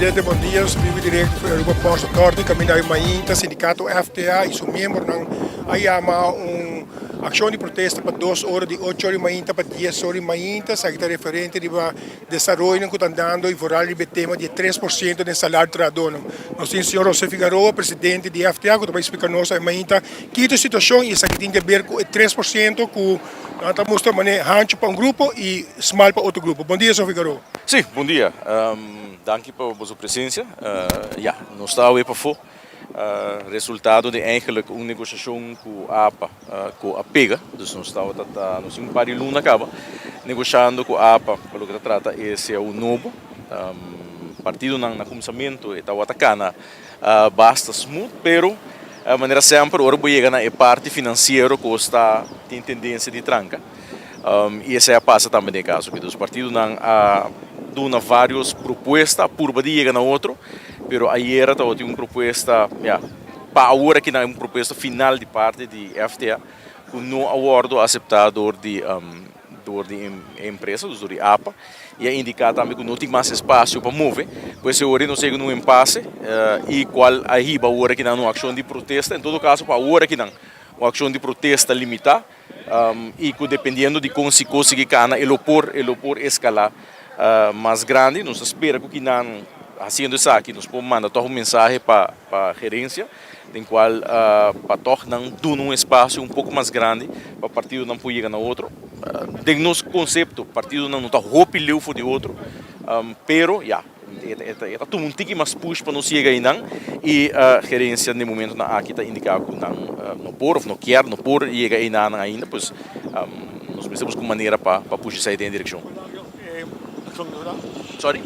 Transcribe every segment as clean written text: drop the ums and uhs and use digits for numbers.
Presidente, bon dia. Nos bibi directo for Aruba Ports Authority, caminda awe mainta sindicato FTA y su miembronan a yama un accion di protesta pa dos ora di ocho ora di mainta pa dies ora di mainta. Esaki ta referente riba desaroyonan cu ta andando y vooral riba e tema di e 3% den salario di trahadornan. Nos tin señor Jose Figaroa, presidente di FTA, cu ta bay splica nos awe mainta ki ta e situacion y esaki tin di haber cu e 3% cu nan ta mustra manera hancho pa un grupo y smal pa otro grupo. Bon dia, señor Figaroa. Sí, bon dia. Danki pa boso presencia. Ya, nos ta awe pafó. Resultado di eigenlijk un negociacion cu apa cu a pega. Dus nos tabata ta, nos tin un par di luna caba negoshando cu apa pa loke ta trata e cao nobo. Partidonan na cuminsamento e tabata cana basta smooth, pero manera semper ora bo yega na e parti financiero cos ta tin tendencia di tranca. Y esey a pasa tambe den e caso aki. Dus partidonan a duna varios propuesta, a purba di yega na otro, pero ayera tabatin un propuesta, ya, pa awor aki nan un propuesta final di parti di FTA cu no a wordo acepta door di door di e empresa, dus door di apa, y a indica tambe cu no tin mas espacio pa move. Pues e ora nos yega na un impasse y cual a hiba awor aki nan un accion di protesta. En todo caso pa awor aki nan un accion di protesta limita. Y cu dependiendo di con si cos sigui cana e lo por e lo por escala mas grandi. Nos ta spera cu kinan haciendo esaki nos por manda toch un mensahe pa pa gerencia den cual pa toch nan duna un espacio un poco mas grandi pa partidonan por yega na otro. Den nos concepto partidonan no ta hopi leu for di otro pero ya. E ta tuma un tiki mas push pa nos yega einan y gerencia den momentonan aki ta indica cu nan no por of no kier, no por yega einanan ainda, pues nos mester busca un manera pa push esey den e direccion. Sorry?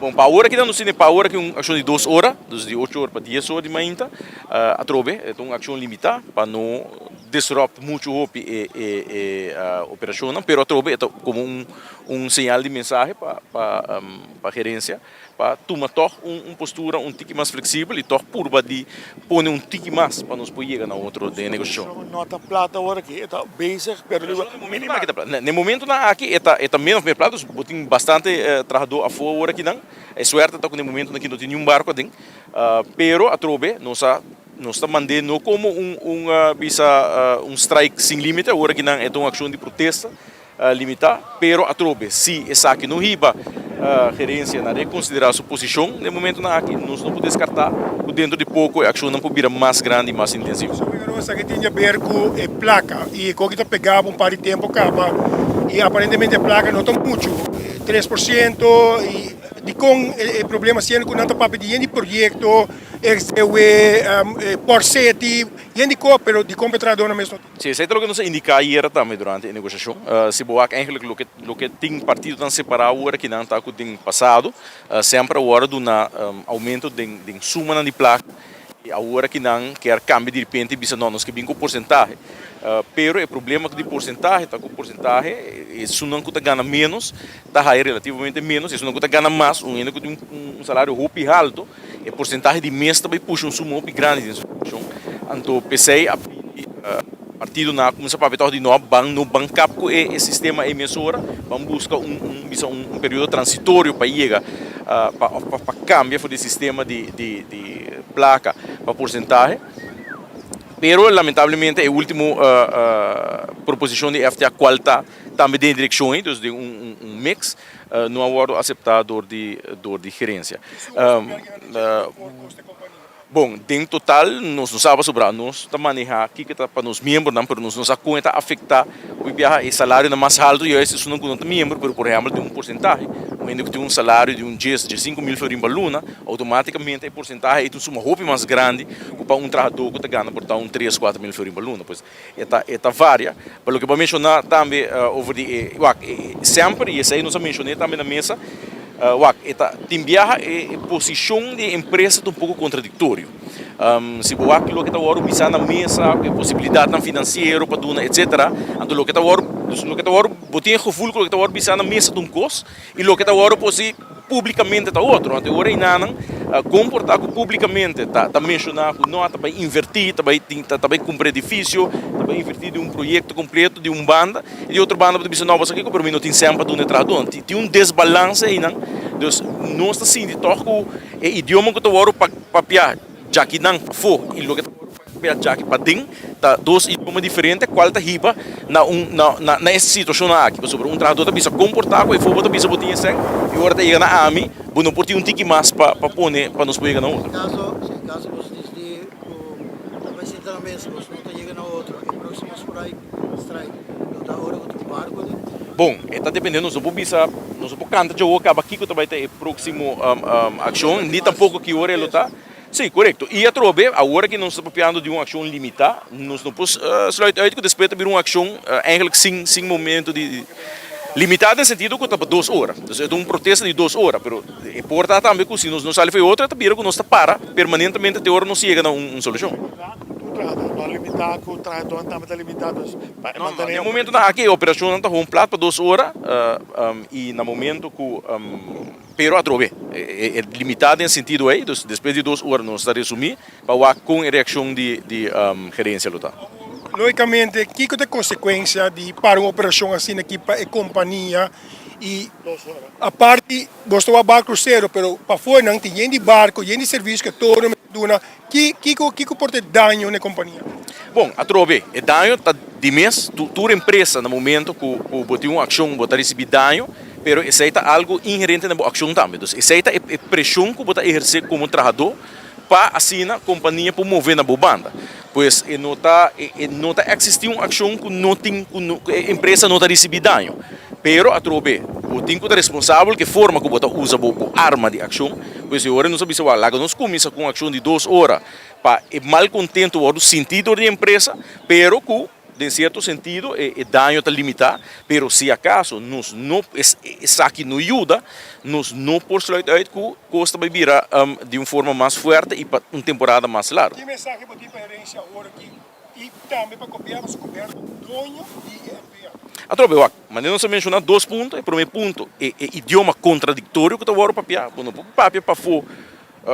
Bon, pa awor aki nos tene pa awor aki un accion di dos ora, dus di ocho ora pa dies ora di mainta, atrobe e ta un accion limita pa no disrupt mucho hopi e operacionnan, pero atrobe e ta como un Un señal di mensahe pa pa gerencia pa tuma tog un postura un tiki mas flexibel y tog purba di pone un tiki mas pa nos por yega na otro den e negociacion. No ta plata awor aki, e ta bezig pero riba minimal. Na e momentonan aki e ta e ta menos mes plata, bo tin bastante trahador afo awor akinan, e suerte ta cu na e momentonan aki no tin niun barco aden, pero atrobe nos a nos ta mand'e no como un un bisa un strike sin limite, awor akinan e ta un accion di protesta. Limitá, pero atrobe si esaki no hiba gerencia na reconsiderá su posicion den momentonan aki, nos no por descartá cu dentro di poco e accionnan por bira mas grandi y mas intensivo. Pero esaki tin di haber cu e placa y e coki ta pega pa un par di tempo caba y aparentemente e placa no ta mucho, 3% y dicon e problema siendo cu nan ta papia di yen di proyecto, XDW, Port City, yen di cos pero dicon pa e trahadornan mes no tin. Sí, esei ta loke nos a indiká ayera tambe durante e negosiashon. Si bo wak eigenlijk loke loke tin partidonan separá awor aki nan ta ku den pasado semper a wòrdu duna oumento den den sumanan di plaka i awor aki nan kier kambia diripente i bisa no nos ke bin ku porsentahe. Pero e problema di porsentahe ta ku porsentahe esunnan ku ta gana ménos ta haya relativamente ménos, esunnan ku ta gana mas un hende ku tin un salario hopi halto E porsentahe di mes ta bai pusha un suma hopi grandi den su direkshon. Anto p'esei a pidi partidonan a kuminsá papia tòg di no ban no ban kap ku e sistema ei mesora, ban buska un un bisa un periodo transitorio pa yega pa òf pa kambia for di sistema di di di plaka pa porsentahe. Pero lamentablemente e ultimo proposishon di FTA kual ta tambe den e direkshon ei, dus den un un mix. No a wordo acepta door di door di gerencia. Bon, den total nos no sa pasobra nos ta maneha kiko ta pa nos miembronan, pero nos no sa con e ta afecta hopi biaha e salarionan mas halto juist esunnan cu no ta miembro, pero por ehempel den un porcentahe, un hende cu tin un salario di un dies, diescinco mil florin pa luna, automaticamente e porcentahe ey ta un suma hopi mas grandi cu pa un trahador cu ta gana por ta un tres, cuatro mil florin pa luna. Pues E ta e ta varia. Pa loke bo a menshoná tambe over di e wak e semper i esei nos a menshoné tambe na mesa wak e ta tin biaha e posishon di e empresa ta un poko kontradiktorio. Si bo wak loke ta wòrdu bisá na mesa ku e posibilidatnan finansiero pa duna etsetera anto loke ta wòrdu loke ta wòrdu bo tin e gevoel ku loke ta wòrdu bisá na mesa ta un kos i loke ta wòrdu posi publicamente ta otro. Anto e ora einanan comporta cu publicamente ta ta menciona cu no ta bay inverti, ta bay tin ta bay cumpra edificio, ta bay inverti den un proyecto completo di un banda y di otro banda bo ta bisa no bo sa kico pero mi no tin cen pa duna e trahador. Tin un desbalance einan. Dus nos ta sinti tòg ku e idioma ku ta wòrdu papiá djakinan pafó i loke ta wòrdu papiá djaki paden ta dos idioma diferente kual ta hiba na un na na e situashonnan aki. Pasobra un trahadó ta bisa komportá ku efo bo ta bisa bo tin esei i ora ta yega na ami bo no por tin un tiki mas pa pa pone pa nos por yega na otro. Si kaso si kaso bo disdi ku ta bai sinta na mesa bo no ta yega na otro e próksimo strike strike lo ta ora ku tin barko den? Bon, e ta depende, nos no por bisa, nos no por kanta djawo kaba kiko ta bai ta e próksimo akshon, ni tampoko ki ora e lo ta. Sí, korekto. I atrobe, awor aki nos ta papiando di un akshon limitá, nos no por sluit uit ku despues ta bira un akshon eigenlijk sin sin momento di limitá den sentido ku ta pa dos ora. Dus e ta un protesta di dos ora, pero e por ta tambe ku si nos no sali for e otro e ta bira ku nos ta para permanentemente te ora nos yega na un solushon. Tur trahadó no limitá ku trahadónan tambe ta limitá, dus pa e No, mantené. na e momentonan aki e operashonnan ta hon plat pa dos ora i na momento ku. Pero atrobe, e limitá den sentido ei, dus despues di dos ora nos ta resumí pa wak kon e reakshon di di gerensia lo ta. Lógikamente, kiko ta e konsekuensia di para un operashon asina aki pa e kompania i aparte bos ta wak bar krusero pero pafó nan tin yen di barko, yen di servisio ku e torno mester duna, kiko kiko por ta e daño na e kompania? Bon, atrobe, e daño ta di mes, tur empresa na momento ku bo tin un akshon bo ta risibí daño. Pero esei ta algu inherente na bo akshon tambe. Dus esei ta e preshon ku bo ta ehersé komo trahadó pa asina kompania por move na bo banda. Pues e no ta e no ta eksistí un akshon ku no tin ku no ku e empresa no ta risibí daño. Pero atrobe bo tin ku ta responsabel ku e forma ku bo ta usa bo bo arma di akshon. Pues e ora nos a bisa wak laga nos kuminsá ku un akshon di dos ora pa e malkontento wòrdu sintí dor di e empresa pero ku Den cierto sentido e daño ta limita, pero si acaso nos no esaki no yuda, nos no por sluit uit cu cos ta bay bira di un forma mas fuerte y pa un temporada mas largo. Ki mensahe bo tin pa herencia awor aki y tambe pa gobierno, su gobierno doño di e NPA? Atrobe wak, manera nos a menciona dos punto, e prome punto e idioma contradictorio cu ta worde papia, bo no por papia pafo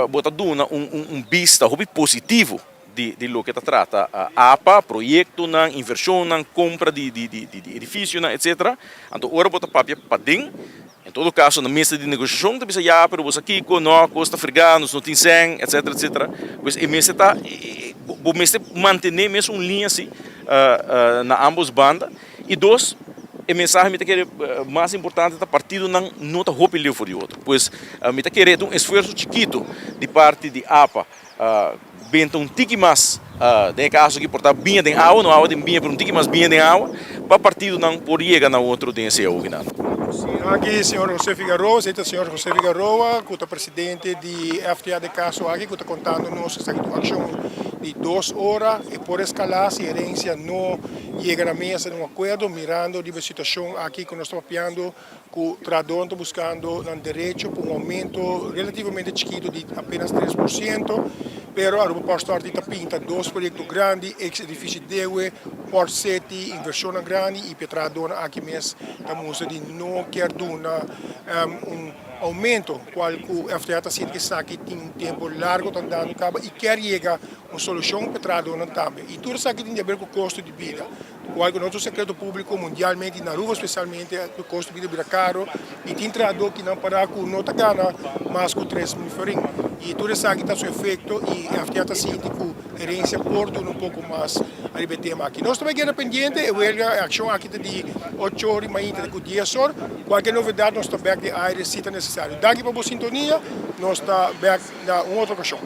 bo ta duna un bista hopi positivo di loke ta trata apa, proyektonan, invershonnan, kompra di edifisionan etsetera. Anto ora bo ta papia paden, en todo kaso na mesa di negoshashon ta bisa ya pero bo sa kiko, no, kos ta fregá, nos no tin sèn etsetera etsetera. Pues e mester ta, bo mester mantené mes un liña asi na ambos banda. I dos, e mensahe mi ta kere mas importante ta partidonan no ta hopi leu for di otro. Pues mi ta kere e ta un esfuerso chikitu di parti di apa. Benta un tiki mas, den e kaso aki por ta biña den awa, no awa den biña pero un tiki mas biña den awa, pa partidonan por yega na otro den e cao kinan. Aki señor José Figaroa, esei ta señor José Figaroa ku ta presidente di FTA de kaso aki ku ta kontando nos esaki ta un akshon di dos ora, e por eskalá si herensia no yega na mesa den un akuerdo mirando riba e situashon aki ku nos ta papiando. Ku trahadónan ta buskando nan derecho ku un oumento relativamente chikitu di apenas 3%, pero Aruba Port Authority ta pinta dos proyekto grandi, ex edifisio Dewe, Port City, invershonnan grandi i pa e trahadónan aki mes ta mustra di no kier duna un oumento, kual ku FTA ta sinti ku esaki tin un tempu largo ta andando kaba i kier yega un solushon pa e trahadónan tambe. I tur esaki tin di aber ku kosto di bida. Cual cu no ta un secreto publico mundialmente y na Aruba specialmente e costo di bida bira caro y tin trahador ki nan para cu no ta gana mas cu 3000 florin y tur esaki ta su efecto y FTA ta sinti cu gerencia por duna un poco mas ariba e tema aki. Nos ta bay keda pendiente e huelga e accion aki ta di ocho or di mainta te cu dies or. Cualkier novedad nos ta bek di aire si ta necesario. Danki pa bo sintonia nos ta bek na un otro ocasion.